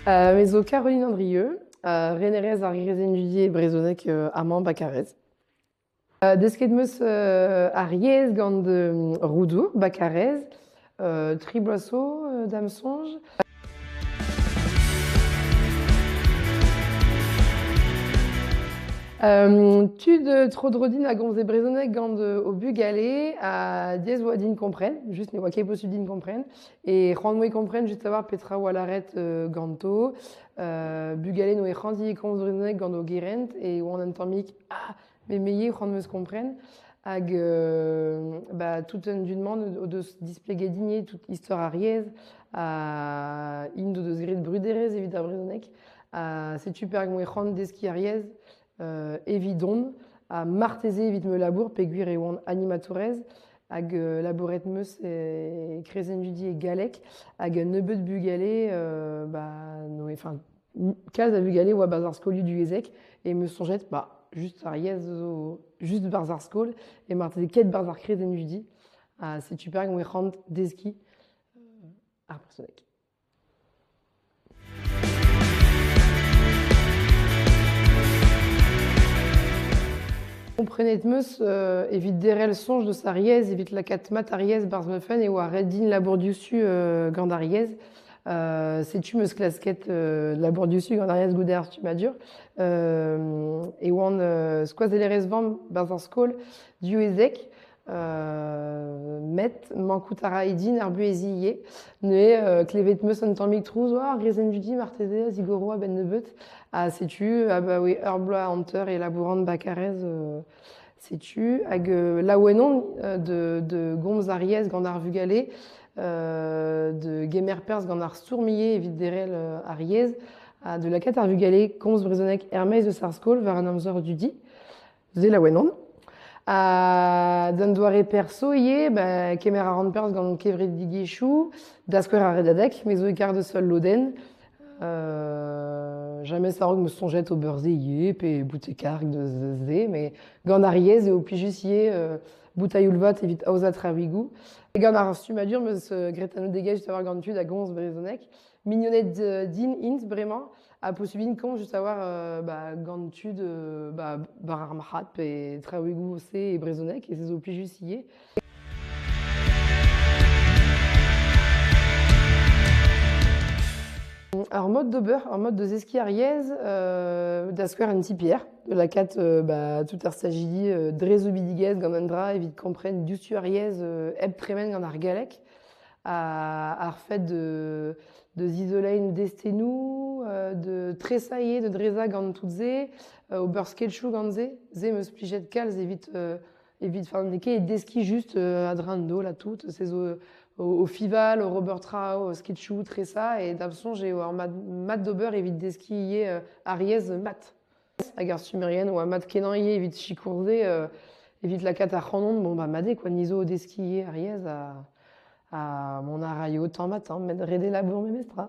Me zo Caroline Andrieux, renerez ar greizenn dudi e brezhoneg amañ 'ba Karaez. Desket 'm eus ar yezh gant Roudour 'ba Karaez, tri bloaz zo da'm soñj. Tud tro-dro din a gomze brezhoneg gant o bugale ha diaes 'oa din kompren, just ne oa ket posupl din kompren. E c'hoant 'moa kompren just a-walc'h petra 'oa lâret ganto. Bugale 'noa c'hoant ivez komz brezhoneg gant o gerent e oan un tammig ah me me ivez c'hoant 'm eus kompren. Hag bah tout an dud-mañ o deus displeget din ivez tout istor ar yezh ha int o deus graet bruderezh evit ar brezhoneg. Ha setu perak 'moa c'hoant deskiñ ar yezh evidon ha marteze evit ma labour peogwir e oan animatourez hag labouret 'm eus e Krezenn-Dudi e galleg hag un nebeud bugale bah 'noe enfin kalz a vugale 'oa 'barzh ar skolioù divyezhek e 'm eus soñjet bah just ar yezh zo just 'barzh ar skol e marteze ket 'barzh ar Krezenn-Dudi ha setu perak 'moa c'hoant deskiñ ar brezhoneg. Komprenet 'm eus evit derc'hel soñj deus ar yezh, evit lakaat mat ar yezh 'barzh ma fenn e oa ret din labour diouzhtu gant ar yezh. Setu 'm eus klasket labour diouzhtu gant ar yezh goude ar stummadur. E oan skoazellerez-vamm 'barzh ar skol divyezhek. Met mankout a rae din ar buheziñ ivez. Neuze klevet 'm eus un tammig trouz war ar greizenn-dudi marteze a zigoro a-benn nebeut. Ha setu abaoe ur bloaz hanter e labouran 'ba Karaez setu. Hag laouen on de gomz ar yezh gant ar vugale, de gemer perzh gant ar stourm ivez evit derc'hel ar yezh ha de lakaat ar vugale komz brezhoneg er-maez eus ar skol war an amzer dudi. Se laouen on. Ha d'un doare perso ivez, ba kemer a ran perzh gant kevredigezhioù, da skouer ar Redadeg, me zo e-karg deus ul lodenn. James a-raok 'm eus soñjet ober se ivez, pe bout e-karg deus se, met gant ar yezh eo plijus ivez bout a-youl vat evit aozañ traoùigoù. Gant ar stummadur 'm eus graet anaoudegezh war gant tud a gomz brezhoneg. Mignoned din int bremañ Ha posubl int komz just a-walc'h bah, gant tud bah, war ar marc'had pe traoùigoù-se e brezhoneg e se zo plijus ivez. Ar mod d'ober, ar mod da zeskiñ ar yezh, da skouer un ti-Pierre, da lakaat bah, tout ar stajidi dre soubidigezh gant un dra evit kompren diouzhtu ar yezh hep tremen gant ar galleg. Ar fait de zizoleiñ destennoù, de tresañ ivez, de drezañ gant tout se, ober sketchoù gant se. Se 'm eus plijet kalz evit evit enfin n'eo ket deskiñ just a-dreñv an daol ha tout. Se zo o fival, oc'h ober traoù, sketchoù, tresañ e da'm soñj eo ar mat d'ober evit deskiñ ivez ar yezh mat. Hag ar stummerien oa mat-kenañ ivez evit sikour se, evit lakaat ac'hanon, bon bah mat eo quoi, ni zo o deskiñ ivez ar yezh ha mont a raio tamm-ha-tamm, met ret eo labour memestra.